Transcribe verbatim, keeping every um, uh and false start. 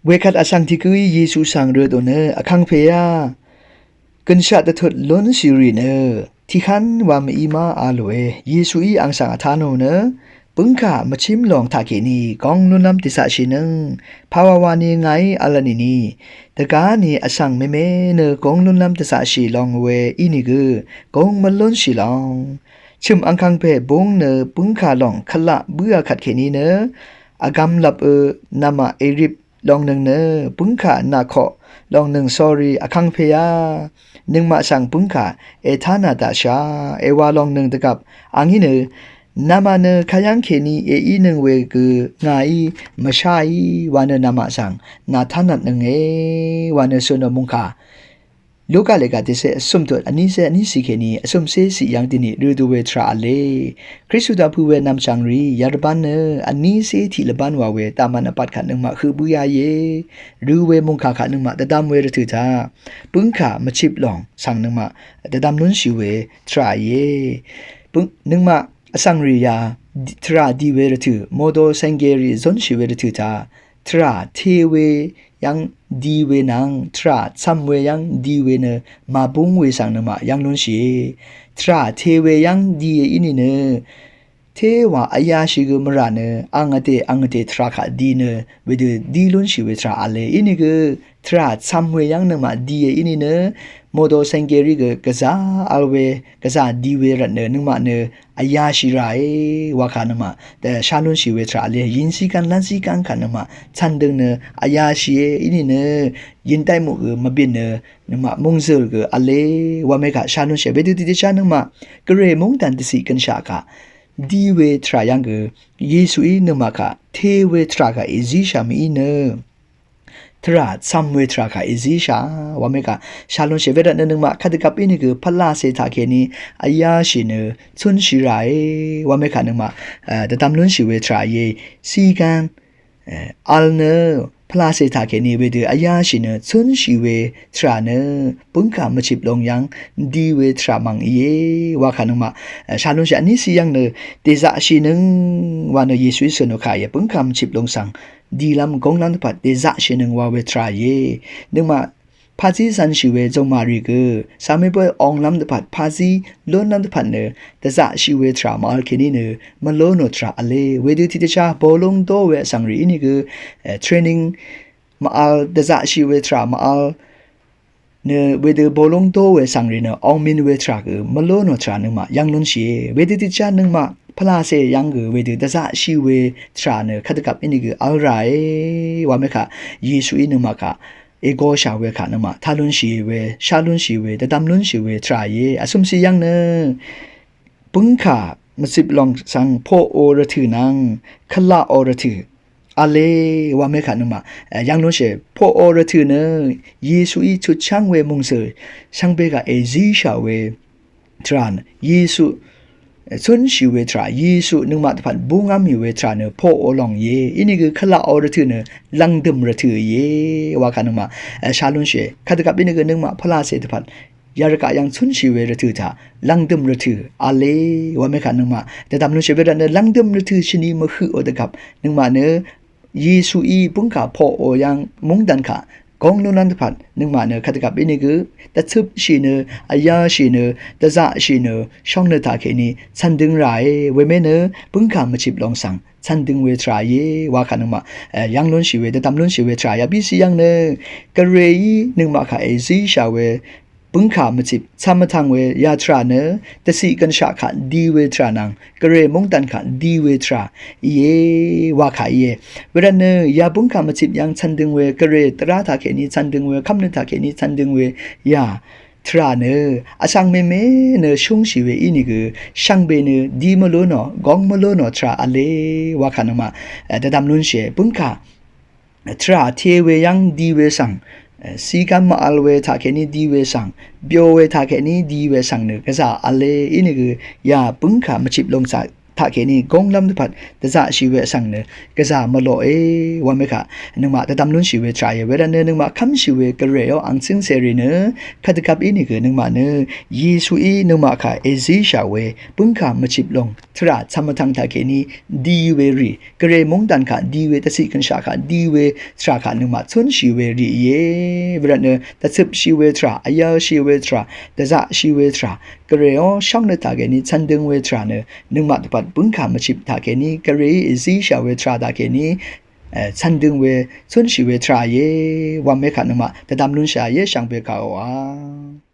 Wekvt vsvng tiqgǿí Yesu svng røtò nø vkangpèá gønshaq dvtut lúnshì rì nø tiqhv́n wa mv-í má a lòe. Yesuí ang svng vtá nò nø bǿngkà mvchím lòng taqkèní góng lúnlv́m dvzaqshìnøng pàwàwà ni ngàí v̄l nìni dvgá ni vsvng mème nø góng lúnlv́m dvzaqshì lòng we ínìgø góng mvlúnshì lòng. Chø̀m angkangpè búng nø bǿngkà lòng kvlaq bǿà kvtkèní nø vgvm lvp ø namaq èrip longnøng nø bǿngkà nàkoq longnøng sórí vkangpèá nøngmaq svng bǿngkà ètánà daqshà èwā longnøng dvgvp angí nø namaq nø kayv́ng kèní èínøng we gø ngàí mvsháí wa nø namaq svng nàtánatnønge wa nø sønò mungkà Luka lèga dèsè vsø̀m tut vnísè vnísì kèní vsø̀msé siq yv́ng dìní rø du we tvrà v̄le. Kristu daqpø we nv̀mchv̀ng rì yadvbán nø vnísé tiq lvbán wa we daqman vpat kvt nøngmaq høq bǿá íe. Rø we mungkà kvt nøngmaq dvdvm we rvtø̀ taq bǿngkà mvchip lòng svng nøngmaq dvdvm lúnshì we tvrà íe. Bǿng nøngmaq vsvng rì ya tvrà di we rvtø̀ modo senge rì zónshì we rvtø̀ taq tvrà te we yv́ng di we nvng tvrà cv̀m we yv́ng di we nø màbúng we svng nøngmaq yv́ng lúnshìe. Tvrà te we yv́ng die í nìnø téwà vyáshì gø mvrà nø ang vdè ang vdè tvrà kaq di nø wedø dí lúnshì we tvrà v̄le. Ínìgø tvrà cv̀m we yv́ng nøngmaq die í nìnø modo senge rì gø gvzà vl we gvzà di we rvtnø nøngmaq nø vyáshì ràe wa kà nøngmaq dvshá lúnshì we tvrà v̄le. Yìnzí gán lv́nzí gán kà nøngmaq cv̀ndøng nø vyáshìe í nìnø yìndáì muq gø mvbìn nø nøngmaq mungzø̀l gø v̄le wa mè kà shá lúnshìe. Wedø tiqdvchá nøngmaq gvray mungdàn dvciq gønshaq kà di we tvrà yv́ng gø Yesuí nøngmaq kà te we tvrà kà èzíshà mv-í nø tvrà cv̀m we tvrà kà èzíshà wa mè kà shá lúnshìe. Wervtnø nøngmaq kadvgvp ínìgø pvlacè taqkèní vyáshì nø cúnshì ràe wa mè kà nøngmaq dvdvm lúnshì we tvrà íe. Cìgvn vl nø pvlacè taqkèní wedø vyáshì nø cúnshì we tvrà nø bǿngkà mvchip lòng yv́ng di we tvrà mv̀ng íe wa kà nøngmaq shá lúnshìe. Vnísì yv́ng nø dèzaqshìnøng wa nø Yesuí sønò kà íe. Bǿngkà mvchip lòng svng dilv́m gónglv́m dvpvt dèzaqshìnøng wa we tvrà íe. Nøngmaq pazí zv̄nshì we zòngmàrì gø sàmì bø onglv́m dvpvt pazí lúnlv́m dvpvt nø dvzaqshì we tvrà mv-vl kèní nø mvlú nò tvrà v̄le. Wedø tiqdvchá bolúng dó we vsvng rì ínìgø training mv-vl dvzaqshì we tvrà mv-vl nø wedø bolúng dó we vsvng rì nø ongmin we tvrà gø mvlú nò tvrà nøngmaq yv́ng lúnshìe. Wedø tiqdvchá nøngmaq pvlacè yv́ng gø wedø dvzaqshì we tvrà nø kadvgvp ínìgø vl ràe wa mè kà Yesuí nøngmaq kà ègoshà we kà nøngmaq tá lúnshì we shá lúnshì we dvdvm lúnshì we tvrà íe. Vsø̀msì yv́ng nø bǿngkà mvchip lòng svng poqò rvtø̀ nvng kvlaqò rvtø̀ v̄le wa mè kà nøngmaq yv́ng lúnshìe. Poqò rvtø̀ nø Yesuí chutchv́ng we mungzø̀l shvngbe gà èzíshà we tvrà nø Yesu cúnshì we tvrà Yesu nøngmaq dvpvt búngv́m mì we tvrà nø poqò lòng íe. Ínìgø kvlaqò rvtø̀ nø lv̀ngdø̀m rvtø̀ íe wa kà nøngmaq shá lúnshìe. Kadvgvp ínìgø nøngmaq pvlacè dvpvt yarvgaq yv́ng cúnshì we rvtø̀ taq lv̀ngdø̀m rvtø̀ v̄le wa mè kà nøngmaq dvdvm lúnshìe. Wervtnø lv̀ngdø̀m rvtø̀ shvni mvhøqò dvgvp nøngmaq nø Yesuí bǿngkà poqò yv́ng mungdàn kà góng lúnlv́m dvpvt nøngmaq nø kadvgvp ínìgø dvcøpshì nø vyáshì nø dvzaqshì nø shóng nø taqkèní cv̀ndøng ràe. Wemè nø bǿngkà mvchip lòng svng cv̀ndøng we tvrà íe wa kà nøngmaq yv́ng lúnshì we dvdvm lúnshì we tvrà ya bísì yv́ng nø gvrayí nøngmaq kà èzíshà we bǿngkà mvchip cv̀m mvtv̀ng we ya tvrà nø dvciq gønshaq kà di we tvrà nvng gvray mungdàn kà di we tvrà íe wa kà íe. Wervtnø ya bǿngkà mvchip yv́ng cv̀ndøng we gvray dvrá taqkèní cv̀ndøng we kv́mnøt taqkèní cv̀ndøng we ya tvrà nø vsvng mème nø shúngshì we ínìgø shvngbe nø di mvlú nò góng mvlú nò tvrà v̄le wa kà nøngmaq dvdvm lúnshìe. Bǿngkà tvrà te we yv́ng di we svng cìgvm mv-vl we taqkèní di we svng byo we taqkèní di we svng nø gvzà v̄le. Ínìgø ya bǿngkà mvchip lòng svng taqkèní gónglv́m dvpvt dvzaqshì we vsvng nø gvzà mvloqe. Wamekaq nøngmaq dvdvm lúnshì we tvrà íe. Wervtnø nøngmaq kv́mshì we Gvrayó ang cǿngcèrì nø kadvgvp ínìgø nøngmaq nø Yesuí nøngmaq kà èzíshà we bǿngkà mvchip long tvrà cv̀m vtv̀ng taqkèní di we rì, Gvray móngdàn kà di we, dvciq kønshaq kà di we tvrà kà nøngmaq cúnshì we rì íe. Wervtnø dvcøpshì we tvrà, vyv̄lshì we tvrà, dvzaqshì we tvrà, Gvrayó shóngnøt taqkèní cv̄n døng we tvrà nø nøngmaq dvpvt bǿngkà mvchip taqkèní Gvrayí èzíshà we tvrà taqkèní cv̄n døng we cúnshì we tvrà íe. Wamekaq nøngmaq dvdvm lúnshà íe, shvngbe kàòá.